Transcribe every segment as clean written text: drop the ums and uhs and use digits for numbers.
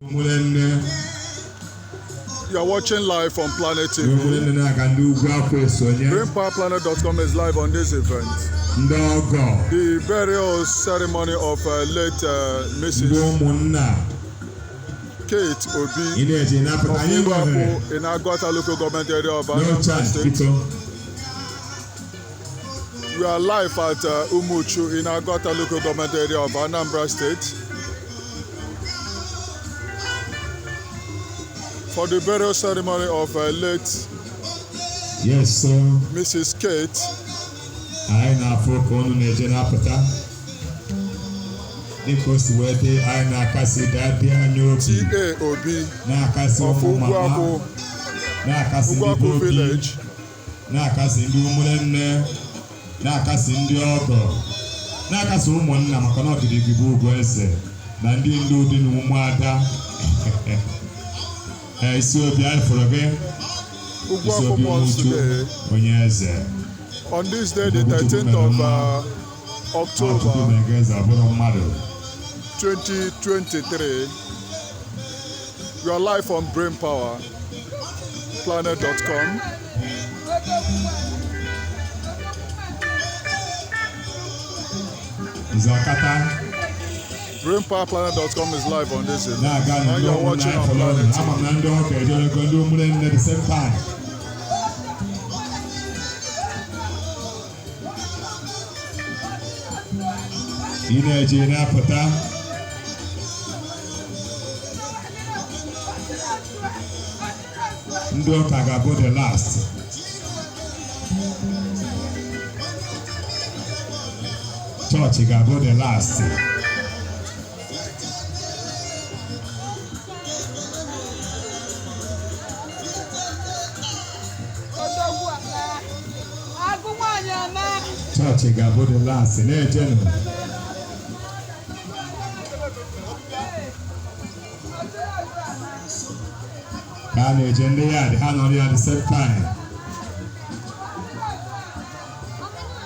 Ụmụnne. You are watching live on Planet Ndị TV. ụmụnne na-aga ndị ugwu afọ esonye. BrainPowerPlanet.com is live on this event. Ndị ọgọ. The burial ceremony of late Ndị Mrs. ụmụnna. Kate Ị Obi na-eji napụta of anyị nwe ohere. Ugwuakwu in Aguata Local Government Area of No Anambra chance, State. biko. We are live at Umuchu in Aguata Local Government Area of Anambra State for the burial ceremony of late Yes, sir. Mrs. Kate Anyị na-afụ ka unu na-eje napụta. Dịka o si wee dị, anyị na-akasi daddy anyị obi. T.A. Obi Na-akasi of ụmụ mama. Ugwuakwu, Na-akasi ndị Ugwuakwu obi. Village. Na-akasi ndị ụmụnne, na-akasi ndị ọgọ, na-akasi ụmụnna, maka na ọgịdịgị bụ ugwu eze na ndị ndu dị na ụmụada. Ee, isi obi anyị fụrụ gị, isi Ugwuakwu obi mourns Umuchu, today. onye eze. On this day, the 13th of Chukwu October mere gị eze, ọ bụrụ mmadụ. 2023. We are live on BrainPowerPlanet.com. Nze ọkata. BrainPowerPlanet.com is live on this event. Na-aga. And Ndị you are ụmụnna watching anyị on fụrụ unu. Planet Ama m TV. na ndị ọka ejerego, ndị ụmụnne, the same time. Ị na-eje na-apụta. Ndị ụka ga-abụ the last. Chọọchị ga-abụ the last. Odogwu ala. Agụ nwaanyị ana. Chọọchị ga-abụ the last. Na-ejenụ. Ka a na-eje, ndị ya dị ha nọrọ ya the same time.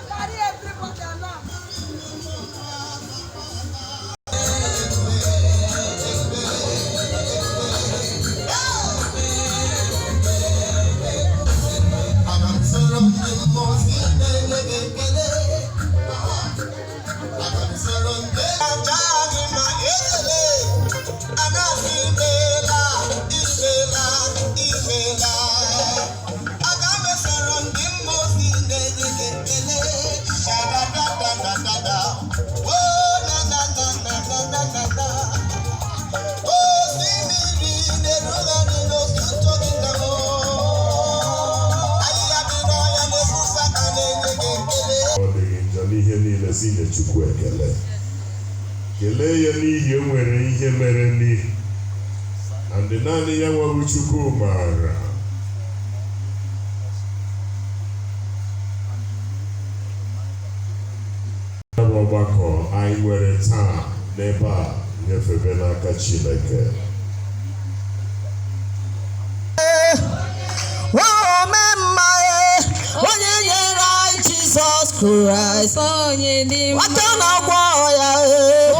Carry everybody along. Aga m soro ndị mmụọ ozi na-enye gị ekele. Aga m soro ndị aja gị ma ekele. Agaghị imela, imela, imela. Aga m esoro ndị mmụọ ozi na-enye gị ekele. Shadadadadadada. Oh, na na na na na na na na. Osimiri na-erugharị n'otuto gị na m. Ahịhịa dị n'ọhịa na-ebusa aka na-enye gị ekele. Ọ dịghị njọ n'ihe niile si nye Chukwu ekele. Kelee ya n'ihi o nwere ihe mere n'ihi na ndị naanị ya nwebu Chukwu maara. Ya bụ ọgbakọ anyị nwere taa n'ebe a nyefebe n'aka Chineke. Omemma, onye nyere anyị Jizọs Kraịst. Onye dị mma. Aka na-agwọ ya.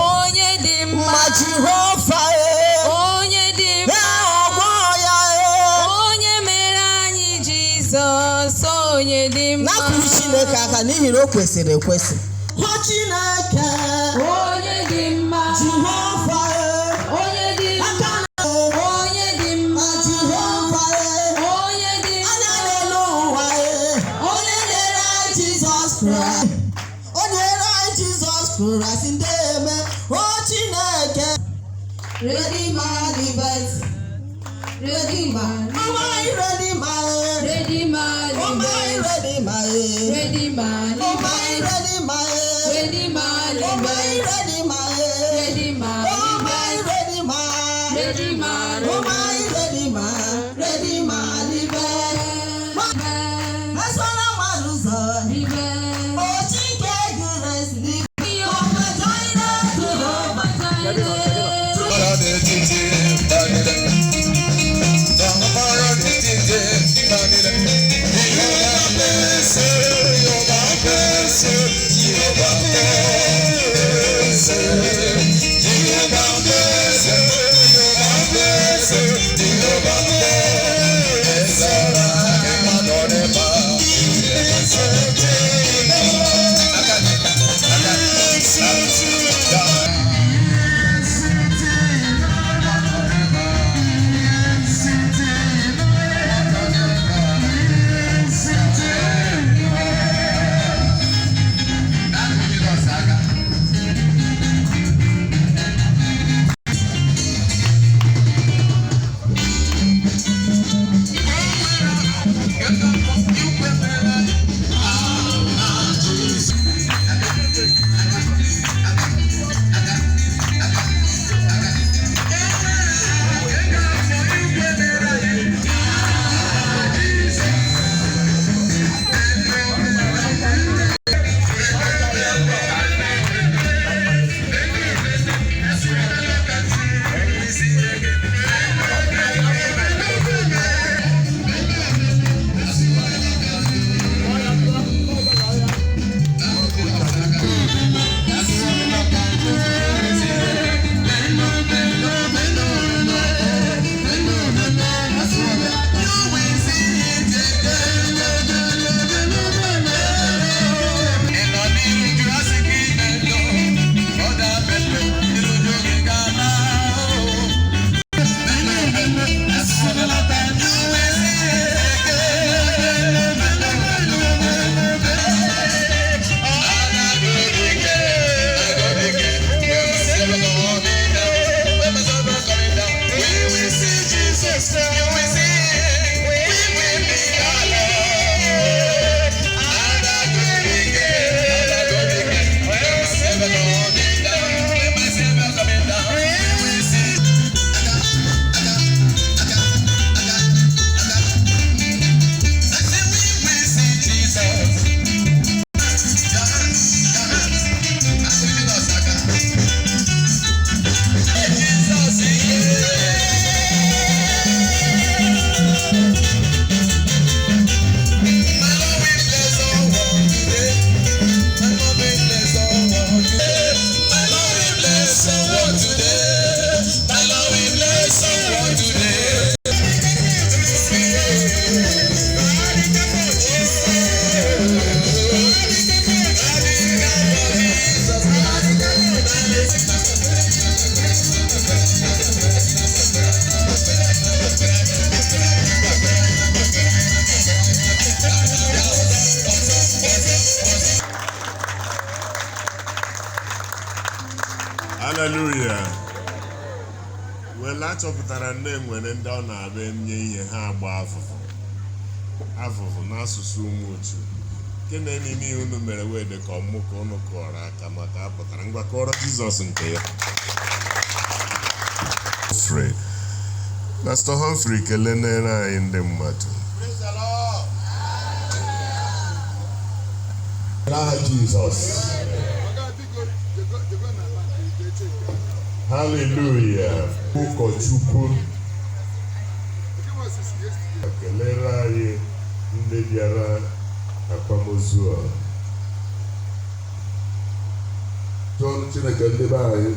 Onye dị mma. Ma Jehova. Onye dị mma. Ọgwọ ya. Onye mere anyị Jizọs, onye dị mma. Napụrụ Chineke aka n'ihi na o kwesịrị ekwesị. Hụ Chineke. Onye dị mma. Jehova. Onye dị mma. Aka na Onye dị mma. Ma Jehova. Onye dị Anya mma. n'elu ụwa, onye nyere anyị Jizọs Kraịst, onye nyere anyị Jizọs Kraịst, ndị eme o Chineke. Redeemer liveth. Redeemer. Oh my Redeemer. Redeemer Oh my liveth. Redeemer. Redeemer Oh my liveth. Redeemer. Redeemer Oh my liveth. Redeemer. Redeemer Oh my liveth. Redeemer. Redeemer Oh my liveth. Redeemer. Redeemer liveth. Esora mmadụ ụzọ. Liveth. O Chike grace live. Jehovah Jireh. N'etiti mba niile, mara n'etiti mba niile. Jehova bụ Jehova bụ Jehova bụ Jehova bụ Jehova. You will see, we will meet the Lord. At the glory gate, at the glory gate. When my Savior coming down, when my Savior coming down, we will see. I say we will see Jesus. Your hands, your hands. I say Jesus, Aka. Jesus, yeah. My Lord will bless all one today. My Lord will bless all one today. My Lord will bless someone today. My Lord will bless someone today. Hallelujah. Well, achọpụtara na enwere ndị ọ na-abịa enye ihe ha agba afụfụ afụfụ n'asụsụ Ụmụchu nke na-enye ihe unu mere wee dị ka ọmụ ka unu kụọrọ aka maka apụtara ngwa kụọrọ Jizọs nke ya. Humphrey. Pastor Humphrey kelenere anyị ndị mmadụ. N'aha Jizọs. Hallelujah. Ụkọchukwu kelere anyị ndị bịara akwamozu a. Tụọnụ Chineke ndị be anyị,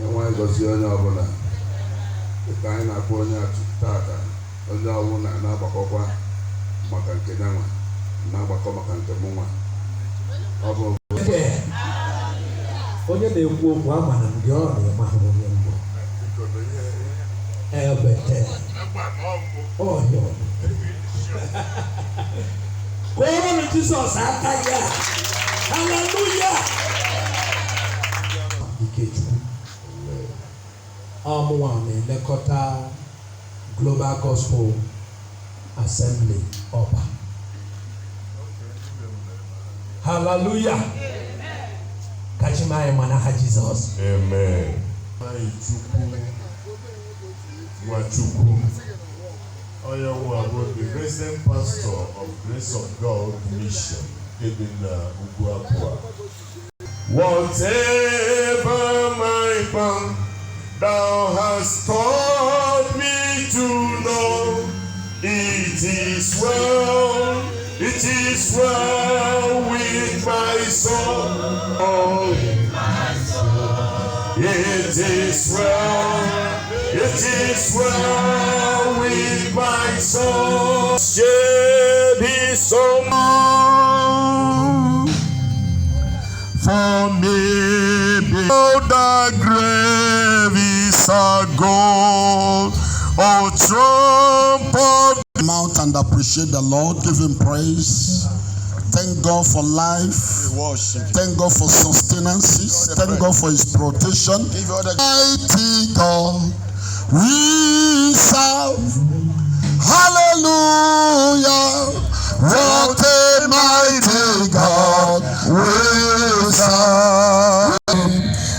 enwe anyị gọzie onye ọbụla dịka anyị na-akpọ onye atụ tata, onye ọbụla na-agbakọkwa maka nke ya nwa, na-agbakọ maka nke mụ nwa. Ọ bụ Onye na-ekwu okwu amara m gị, ọ na-eme ahụ onye mbụ ebete ọhịa. Kụọrọnụ Jizọs aka ya. Haleluya! Ikechukwu ọmụnwa na-elekọta Global Gospel Assembly Ọba. Haleluya! Kachimanyị mana ha Jizọs. Amen. Anyị Chukwu Nwachukwu onye nwa bụ the resident pastor of Grace of God Mission nke dị na Ugwu Abụọ. Whatever my bound, thou hast taught me to know, it is well, it is well with my soul. It is well, it is well with my soul. Shed his soul for me. Behold, the grave is a gold. Oh, trump of Mount and appreciate the Lord, give him praise. Thank God for life. Thank God for sustenances. Thank God for his protection. Mighty God, we serve. Hallelujah. What a mighty God we serve.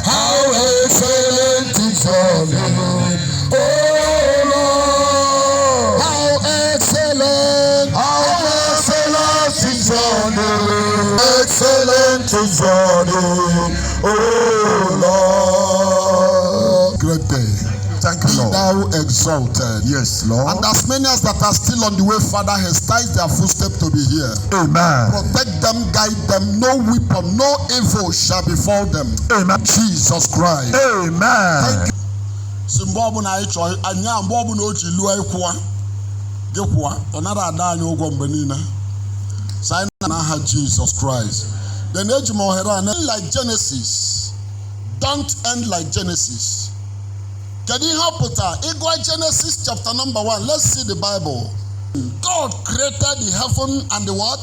How excellent is your name, oh Lord. How excellent is your name. Excellent is your name, oh Lord. Great day. Thank you, Be Lord. thou exalted. Yes, Lord. And as many as that are still on the way, Father, has their footstep to be here. Amen. Protect them, guide them. No weapon, no evil shall befall them. Amen. Jesus Christ. Amen. Si mgbe ọbụla anyị chọrọ anyị a, mgbe ọbụla o ji lụọ ịkwụwa gị kwụwa, ọ nara ada anyị ụgwọ mgbe niile. So anyị na n'aha Jesus Christ. Then eji m ohere a na like Genesis. Don't end like Genesis. Kedu ihe ọ pụtara? Ịgụọ Genesis chapter number 1. Let's see the Bible. God created the heaven and the what?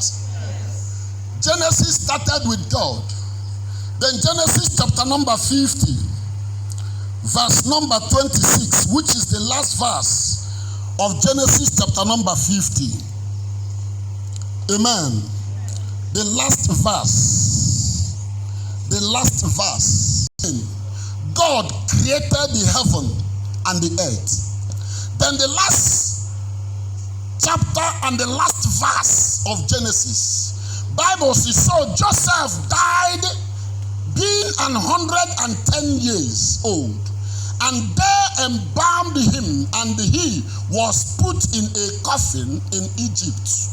Genesis started with God. Then Genesis chapter number 50. verse number 26, which is the last verse of Genesis chapter number 50. Amen. The last verse. The last verse. God created the heaven and the earth. Then the last chapter and the last verse of Genesis. Bible says, so Joseph died being 110 years old. And they embalmed him, and he was put in a coffin in Egypt.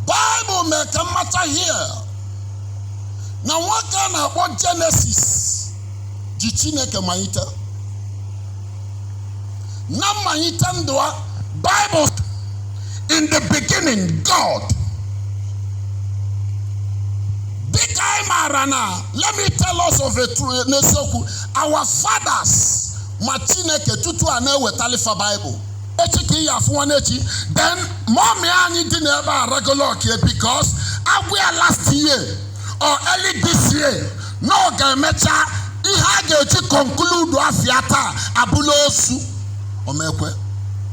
Bible mee ka mmata here na nwoke a na-akpọ Genesis ji Chineke malite. Na mmalite ndụ a, Bible, in the beginning God. Dịka anyị maara na, let me tell us of a truth, n'eziokwu, our fathers ma Chineke tutu a na-ewetalifa Bible. Echi ka ị ya afụ nwanne echi, then mommy anyị dị n'ebe a regular okie, because agwụ ya last year or early this year na ọ ga-emecha ihe a ga-eji conclude afịa taa abụla osu omekwe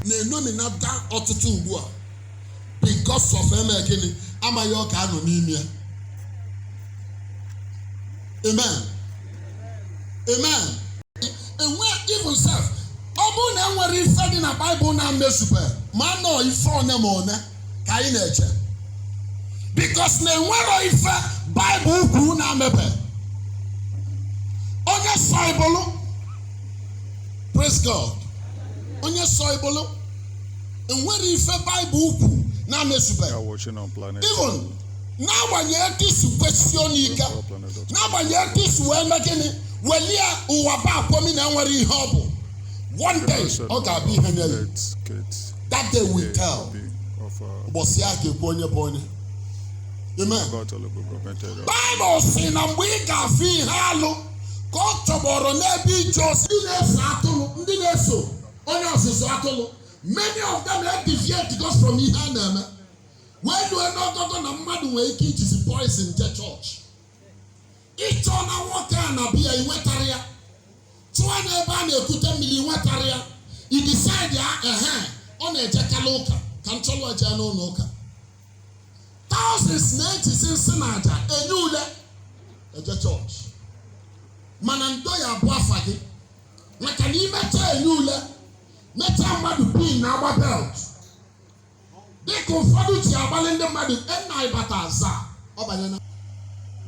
na-enominata ọtụtụ ugbu a because of eme gịnị? Amaghị ọ ga-anọ n'ime ya. Amen, amen. Enwe even self, ọ bụrụ na enwere ife dị na Baịbụl na-emezube, ma nọ ife one ma one ka anyị na-eche, because na enwero ife Baịbụl kwuru na-emebe onye sọ ibulu. Praise God. Onye sọ ibulu, enwere ife Baịbụl kwu na-emezube. You are watching on Planet. Even n'agbanyeghị etu isi kwesị ọnụ ike, n'agbanyeghị etu isi wee mee gịnị, welie ụwa ba akwomi na enwere ihe ọ bụ, one day ọ ga-abụ ihe nye. Kate, That day will tell. B of Ụbọchị ya ga-ekwu onye bụ onye. Amen. Aguata Local Government Area. Baịbụl si na mgbe ị ga-afụ ihe alụ ka ọ tọgbọrọ n'ebe ije ozi, ndị na-eso atụrụ, ndị na-eso onye ọzụzụ atụrụ, many of them deviate just from ihe a na-eme wee lue n'ogogo na mmadụ nwere ike ijizi poison je chọọchị. Ịchọ na nwoke a na biya, inwetara ya, chụọ n'ebe a na-ekute mmiri, inwetara ya, i decide ya, ehe, ọ na-ejekala ụka ka m chọrọ eje n'ụlọ ụka. Thousands na-ejizi nsị na aja enye ule eje chọọchị, mana ndo ya abụ afa gị maka na imecha enye ule, mechaa mmadụ pin na-agba belt, dịka ụfọdụ ji agbalị ndị mmadụ nna ịbata aza ọ banye na,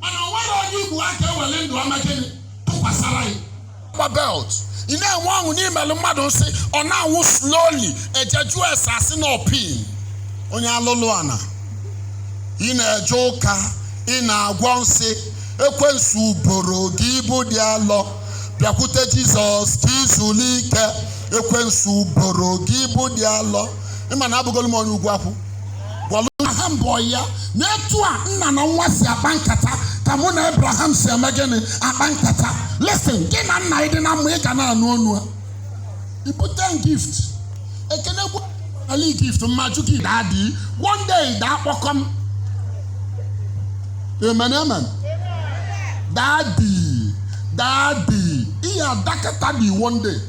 mana o nwere onye igbu a ga-ewele ndụ ọma gịnị tụkwasara ya gba belt. Ị na-enwe ọṅụ n'imelụ mmadụ nsị, ọ na-anwụ slowly, eje jụọ ese, asị na opin onye alụlụ ana. Ị na-eje ụka, ị na-agwọ nsị, ekwensu boro gị ibu dị alọ, bịakwute Jizọs ka izuli ike. Ekwensu boro gị ibu dị alọ. Ịma na abụgolu m onye ugwu akwụ gwalụ Abraham bụ ya na etu a nna na nwa si akpa nkata ka mụ na Abraham si eme gịnị? Akpa nkata. Listen, gị na nna ị dị na mma, ị ga na-anụ ọnụ a ibute gift ekene gwa ali gift mmaju gị daddy. One day daa kpọkọm. Amen, amen. Daddy, daddy, ihe adakata dị, one day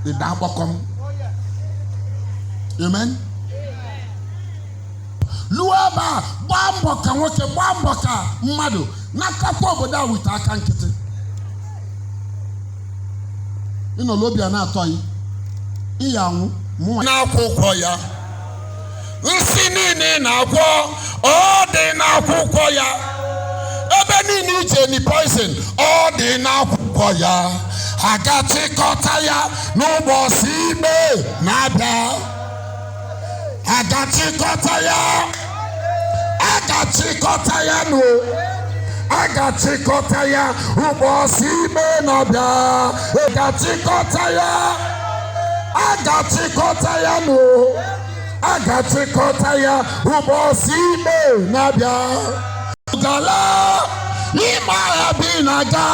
ị daa kpọkọm. Amen. Luo ebe a, gbaa mbọ ka nwoke, gbaa mbọ ka mmadụ natakwa obodo a wite aka nkịtị. Ịnọrọ obi a na-atọ gị, ịya anwụ mụnwa n'akwụkwọ ya. Nsị niile ị na-agwọ, ọ dị n'akwụkwọ ya. Ebe niile ije ni poison, ọ dị n'akwụkwọ ya. Agachịkọta ya n'ụbọchị ikpe na-abịa. Agachịkọta ya, agachịkọta ya nụ, agachịkọta ya ụbọchị ikpe na-abịa. Agachịkọta ya, agachịkọta ya nụ, agachịkọta ya ụbọchị ikpe na-abịa. Gala ịma ebe ị na-aga,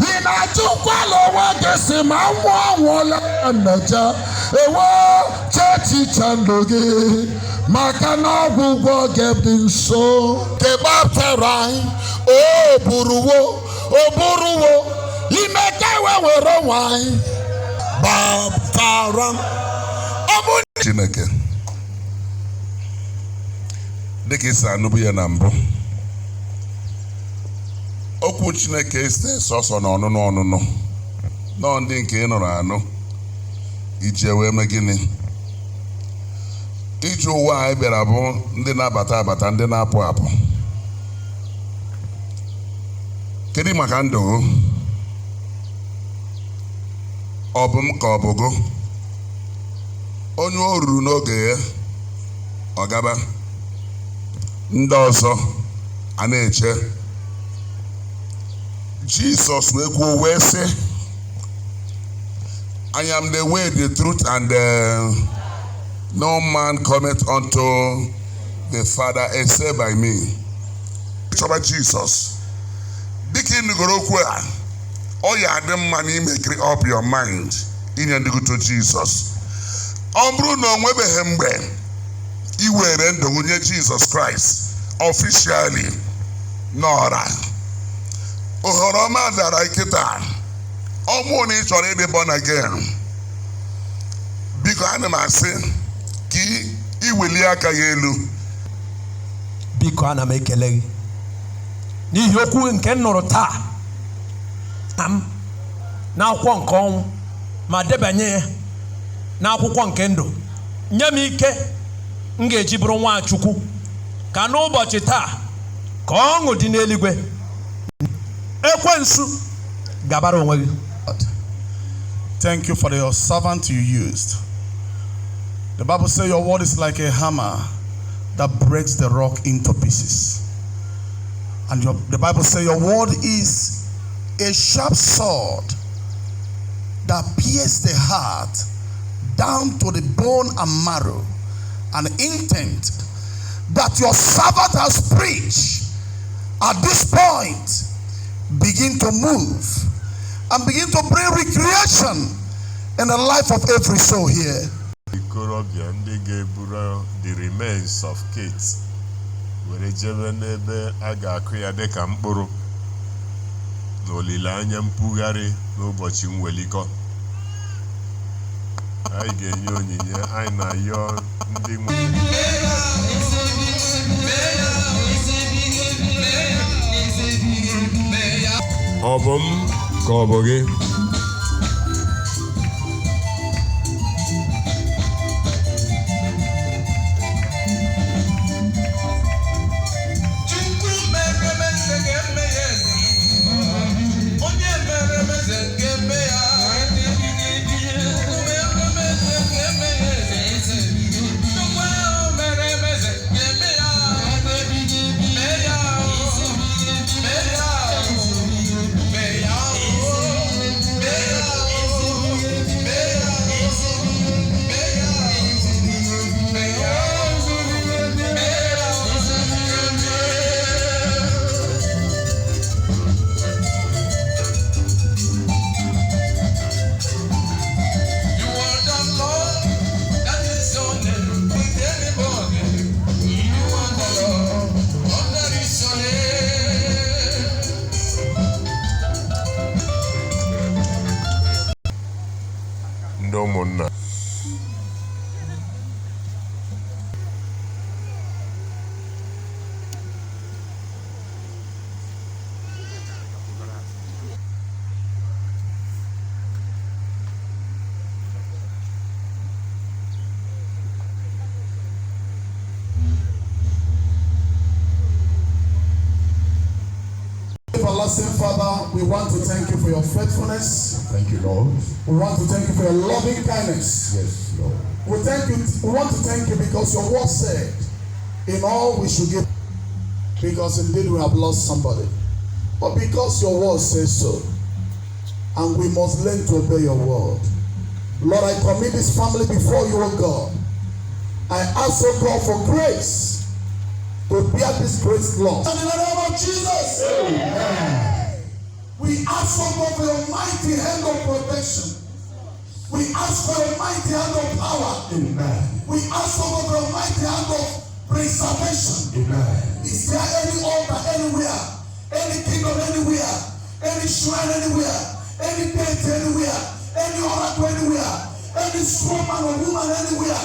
ị na-ajụkwala onwe gị si ma nwa anwụọla nneje ewo. Chechiche ndụ gị maka na ọgwụgwọ gị dị nso. Kegbapụtara anyị o buruwo. O buruwo ime ka ewe were onwe anyị batara m. Ọ bụ Chineke, dịka isi anụbu ya na mbụ, okwu Chineke esite sọsọ na ọnụnụ ọnụnụ nọọ ndị nke ị nụrụ anụ iji wee mee gịnị. Ije ụwa anyị bịara bụ ndị na-abata abata, ndị na-apụ apụ. Kedu maka ndụ gị? Ọ bụ m ka ọ bụ gụ? Onye o ruru n'oge ya, ọ gaba. Ndị ọzọ a na-eche. Jizọs wee kwuo wee sị, "I am the way, the truth and the no man cometh unto the Father except by me." Chọba Jizọs. Dịka ị nụgoro okwu a, ọ ya adị mma na ime up your mind inye ndụ gị to Jizọs. Ọ bụrụ na o nwebeghị mgbe ị were ndụ gị nye Jizọs Kraịst officially n'ọra, ohere ọma dara kịta. Ọ bụrụ na ị chọrọ ịdị born again, biko, ana m asị ka ị welie aka ya elu. Biko, ana m ekele gị n'ihi okwu nke m nụrụ taa na m n'akwụkwọ nke ọnwụ ma debanye ya n'akwụkwọ nke ndụ, nye m ike m ga-eji bụrụ Nwachukwu, ka n'ụbọchị taa ka ọṅụ dị n'eluigwe. Ekwensu, gabara onwe gị. Thank you for your servant you used. The Bible says your word is like a hammer that breaks the rock into pieces. And the Bible says your word is a sharp sword that pierces the heart down to the bone and marrow, and intent that your servant has preached at this point begin to move and begin to bring recreation in the life of every soul here. Ikorobịa ndị ga-eburu the remains of Kate were jebe n'ebe a ga-akụ ya dịka mkpụrụ na olileanya mpugharị n'ụbọchị mwelikọ. Anyị ga-enye onyinye anyị na-ayọ ndị nwe. Ọ bụ m ka ọ bụ gị? Chukwu mere m eze ga-eme ya eze. Onye mere m eze ga-eme ya. Chukwu mere m eze ga-eme ya eze. Chukwu ahụ mere m eze ga-eme ya. Mee ya o. Mee ya o. Mee ya o. Mee ya o. Mee ya o. Mee ya o. Mee ya o. Mee ya o. You are the Lord, that is your name. With anybody, you are the Lord, Lord, that is your name. Ndị ụmụnna. Everlasting Father, we want to thank you for your faithfulness. Thank you, Lord. We want to thank you for your loving kindness. Yes, Lord. We thank you. We want to thank you because your word said, in all we should give, because indeed we have lost somebody. But because your word says so, and we must learn to obey your word. Lord, I commit this family before you, O God. I ask, O God, for grace to bear this great loss. In the name of Jesus. Amen. We ask, O God, for your mighty hand of protection. We ask for your mighty hand of power. Amen. We ask, O God, for your mighty hand of preservation. Amen. Is there any altar anywhere, any kingdom anywhere Any shrine anywhere, any deity anywhere, any oracle anywhere, any strong man or woman anywhere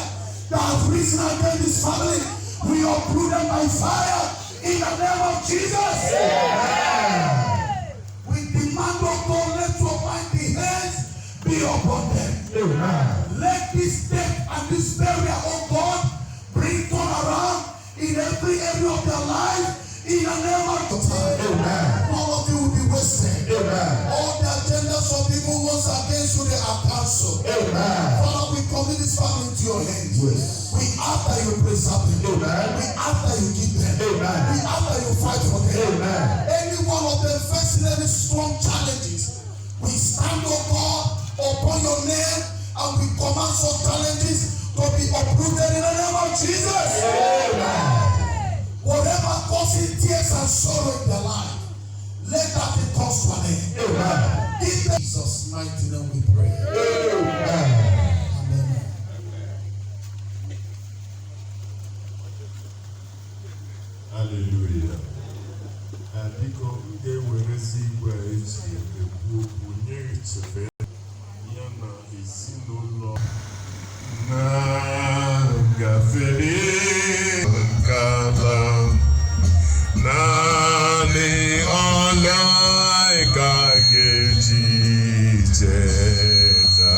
that have risen against this family, we uproot them by fire in the name of Jesus. Amen. We demand, O God, let your mighty hands be upon them. Amen. Let this death and this burial, O God, bring turnaround in every area of their life. In the name of Jesus. Amen. All of you will be wasted. Amen. All the agendas of evil ones against you, they are cancelled. Amen. Father, we commit this family into your hands. Yes. We ask that you preserve them. Amen. We ask that you keep them. Amen. We ask that you fight for them. Amen. Any one of them facing any strong challenges, we stand, O God, upon your name, and we command such challenges to be uprooted in the name of Jesus. Amen. Whatever causing tears and sorrow in their life, let that be caused to an end. Amen. In Jesus' mighty name we pray. Amen. Amen. Hallelujah. Biko, m ga-ewerezi igwe a eji ekwu okwu nye Chief ya na ezinụlọ na gafere nkala naanị ọla ka ga-eji cheta.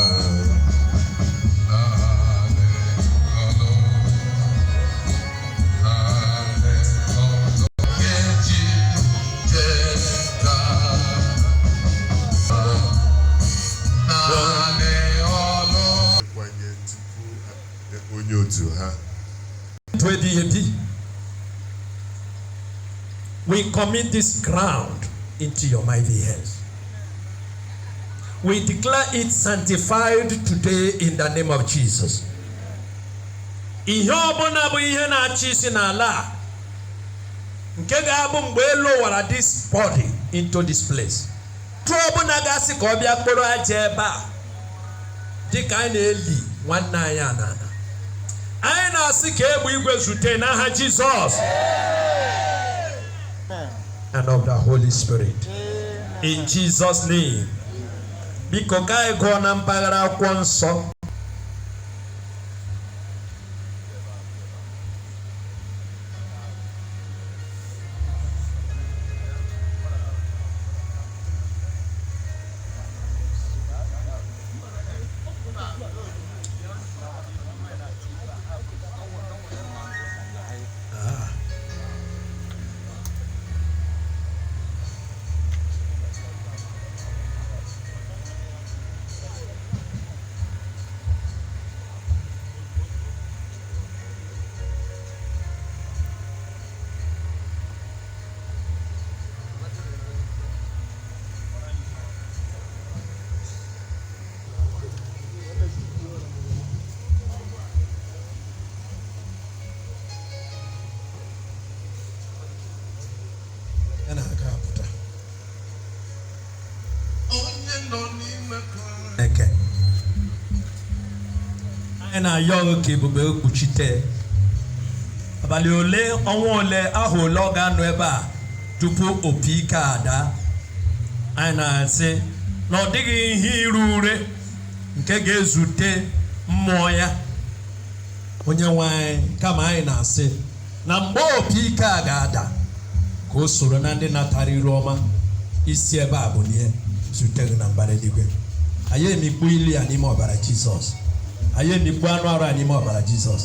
Kwanye tupu onye otu ha. Ndụ ebighị ebi. We commit this ground into your mighty hands. We declare it sanctified today in the name of Jesus. Ihe ọbụla bụ ihe na-achị isi n'ala a, nke ga-abụ mgbe elu wara this body into this place. Tụọ ọbụla ga-asị ka ọ bịa kporo aja ebe a, dịka anyị na-eli nwanne anyị a n'ala. Anyị na-asị ka egbe igwe zute n'aha Jizọs. And of the Holy Spirit. In Jesus' name. Biko, ka anyị gụọ na mpaghara akwụkwọ nsọ. Ya na-aga apụta. Onye nọ n'ime Kraịst. Eke. Anyị na-ayọ gị ka ebube kpuchite. Abalị ole, ọnwa ole, ahụ ole ọ ga-anọ ebe a tupu opi ike ada. Anyị na-asị na ọ dịghị ihe iru ure nke ga-ezute mmụọ ya. Onye nwe anyị, kama anyị na-asị na mgbe opi ike a ga-ada, ka o soro na ndị natara iru ọma isi ebe a bulie zute gị na mbara eluigwe. Anyị emikpu ili ya n'ime ọbara Jizọs. Anyị emikpu anụ arụ a n'ime ọbara Jizọs.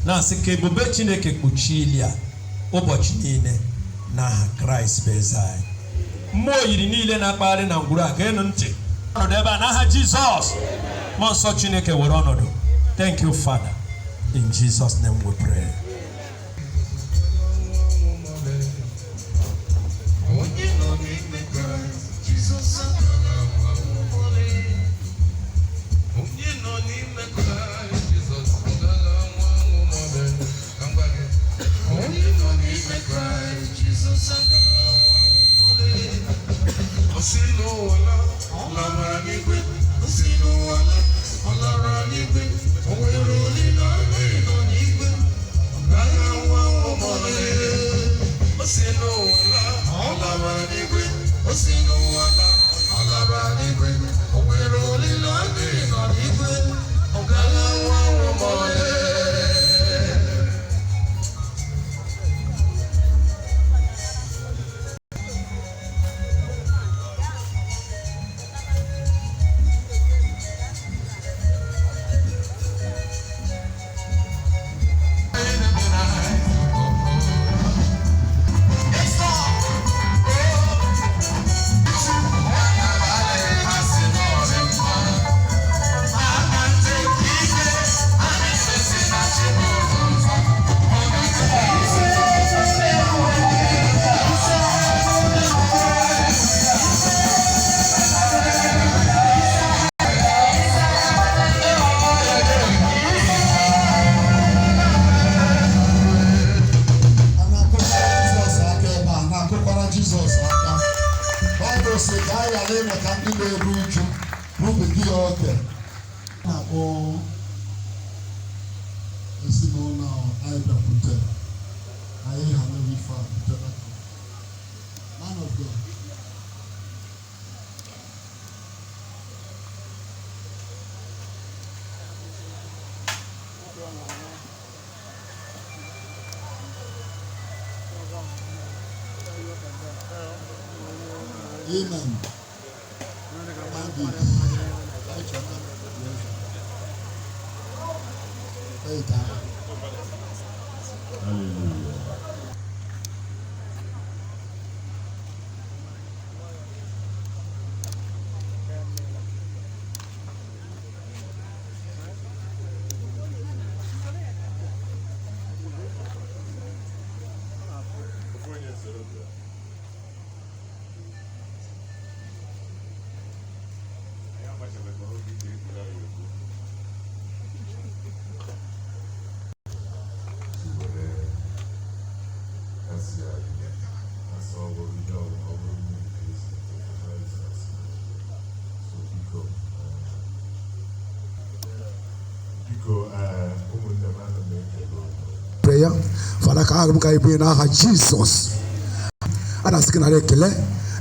Na-asị ka ebube Chineke kpuchie ili a ụbọchị niile n'aha Kraịst bụ eze anyị. Mmụọ oyiri niile na-akpagharị na ngwuru a, geenụ ntị. Ọnọdụ ebe a n'aha Jizọs. Mmụọ nsọ Chineke were ọnọdụ. Thank you, Father. In Jesus' name we pray. Onye nọ n'ime Kraịst Jizọs agaghị anwụ ọlị. Onye nọ n'ime Kraịst Jizọs agaghị anwụ anwụ ma ọlị. Ka m gwa gị. Onye nọ n'ime Kraịst Jizọs agaghị anwụ anwụ ma ọlị. O si n'ụwa laa, ọ lara n'igwe. O si n'ụwa laa, ọ lara n'igwe. O nwere olileanya ịnọ n'igwe. Rubegị ya oke. Na-akpọ ezinụlọ ahụ anyị bịakwute anyị ha mere ife a butere man of God. Amen. Thank you. Thank you. Hallelujah. Ụmụnne m, ana m ekele unu. Prayer. Fada, ka ahụ m ka ibu n'aha Jizọs. A na-asị gị nara ekele,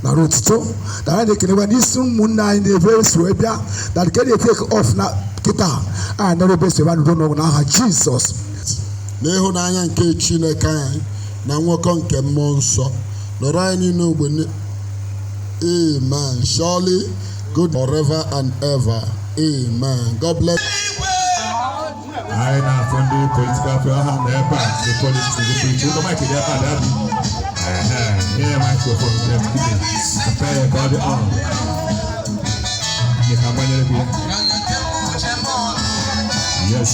nara otuto, na anyị na-ekelekwa n'isi ụmụnne anyị na-ebe esi wee bịa na nke na-etake off na kịta anyị nara ebe esi ebe n'udo n'ọgwụ n'aha Jizọs. N'ịhụnanya nke Chineke anyị na nwekọ nke Mmụọ Nsọ nọrọ anyị niile ogbe. Amen. Surely good forever and ever. Amen. God bless. Anyị na-afụ ndị political ha nọ ebe a, ndị politics, ndị preach ụlọ. Mic dị ebe a, bịa bi. Ehe, nye ya microphone. Just give me prepare ya ka ọ dị on. Nye ka agbanyere gị ya. Yes.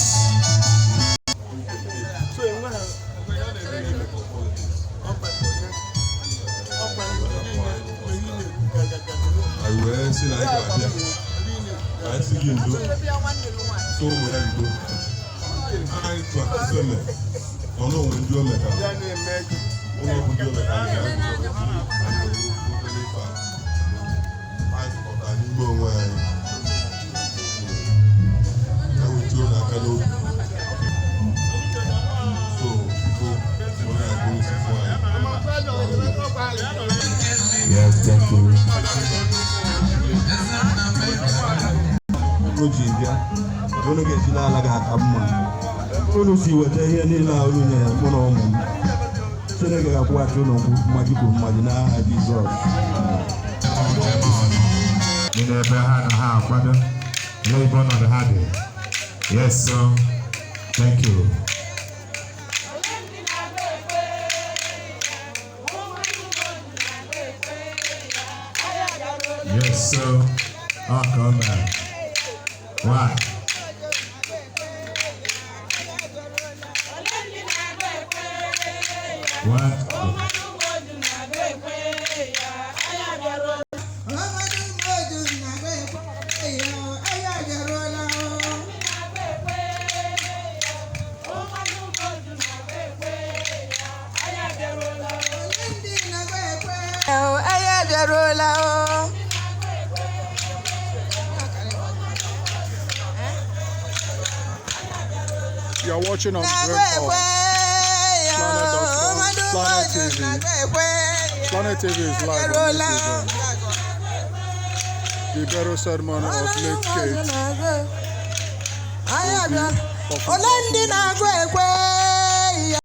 Anyị wee sị na anyị ga-abịa ka anyị sị gị ndo, so ụmụ ya ndo. Anyị tụ akụkọ eme ọnụ onwe ndị o metara ụlọ ọgwụ, ndị o metara anyị ga-anyị obere ife a anyị tụkọtara n'ime onwe anyị ewetuo n'aka n'obi. So biko, onye agụrụ osisi anyị. Yes, thank you. Unu ji bịa, unu ga-esi n'ala ga-aka mma. Unu si weta ihe niile a unu nyere mụ na ụmụ m, Chineke ga-akwụghachi unu mmaji kwuru mmaji n'aha Jizọs. Ndị n'ebe ha na ha akwado, lee ebe ọnọdụ ha dị. Yes, sir. Thank you. Yes, sir. Oh, come back. Why? What? Anyị abịaruola o. You are watching on Brain Power, Planet.com, Planet TV. Planet TV is live on this event. The burial ceremony of late Kate Ole ndị na-agụ ekwe?